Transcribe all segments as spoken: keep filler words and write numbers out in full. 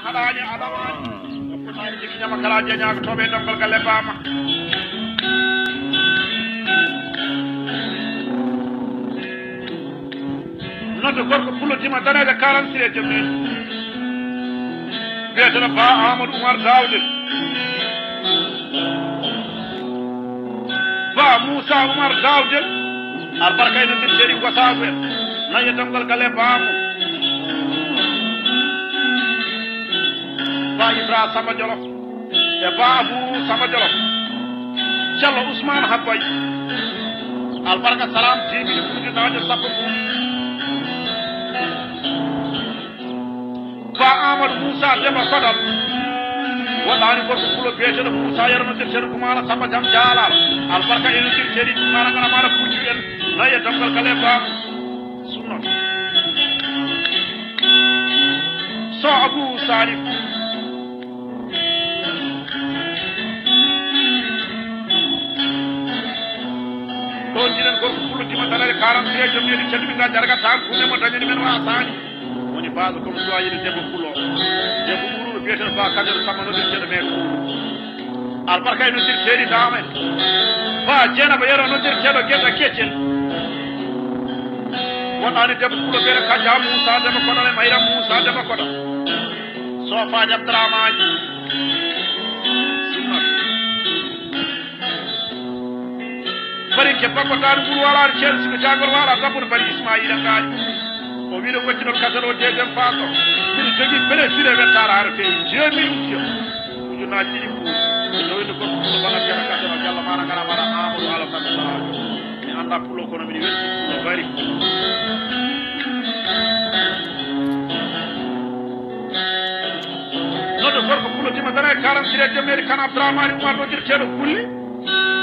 Haɗaani, a ɗawaani. Fotaani jikki ñama kala jeñaago tooɓe e dongal galle baama. Nodde gorko pullo dima daneejo quarante-six e joom en. Biyeteɗo Ba Amadou Oumar Daoude. Ba Moussa Oumar Daoude. Albarka e noddir seedi Wasaago en. Nayi e dongal galle baamo. Ba Ibra Samba Jolof. E Ba Abou Samba Jolof. Cello Ousmane Habbay. Albarka salam tiimini ujunaaje sappo mum. Ba Amadou Moussa Demba Kodal. Waɗaani gorko pullo biyeteɗo Moussa Yero noddirteɗo Kumana Samba Jam Jaalal. Albarka e noddirteɗi Kumana ngana mana kuucu en. Nayi e dongal galle baamo. Sunnoto. So Abou Salif. Ɗo jiɗen gorko pullo dima danere quarante-six e joom yeeɗi ceddu ɓingal jarga tan kuume mo dañani men wa saani. Woni base comme soit yiɗi debbo pullo. Debbo ɓuruɗo biyeteɗo Ba Kader Samba noddirteɗo men. Albarka e noddirteɗi dama en. Ba Jeynaba Yero noddirteɗo Geta Keccel. Wonani debbo pullo biyeteɗo Kaja Moussa Demba Koɗa e Mayra Moussa Demba Koɗa. Sofaji Abdourahmane. Sunna. Bari ke bakko tan ɓuri walaade ceeɗa, siko jagol wala tabbude bari Ismaila Ngaari. O wiɗo wacci ɗon kasal o deuxième phase o. Miɗo jogii blessure e wettaare hare feewi. Deux mille ujiyo. Ujunaaji ɗiɗi ɓuuri. Mi tawino gorko ɗum bana jeeɗa kasal o jalla mana ngara mbaɗa Amadou Alassane Sarajo. Mi annda pullo kono miɗo welti pullo bari. Noddo gorko pullo dima dana e quarante-six e joom meeri kan Abdourahmane Oumar noddirteɗo Gulli.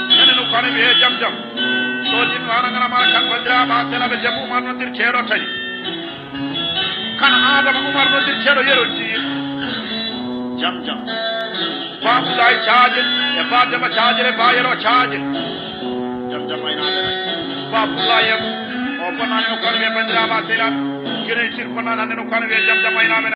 Nene no kone wiye Jam Jam. So din wana ngana mara kan bandira ba sela be Jam Oumar noddirteɗo Tani. Kan Adama Oumar noddirteɗo Yero Dir. Jam Jam. Ba Abdoulaye Caajel e Ba Demba Caajel e Ba Yero Caajel. Jam Jam aynaaɓe. Ba Abdoulaye en. O bonnani no kone wiye bandira ba sela. Kene tir bonnani hande no kone wiye Jam Jam aynaaɓe.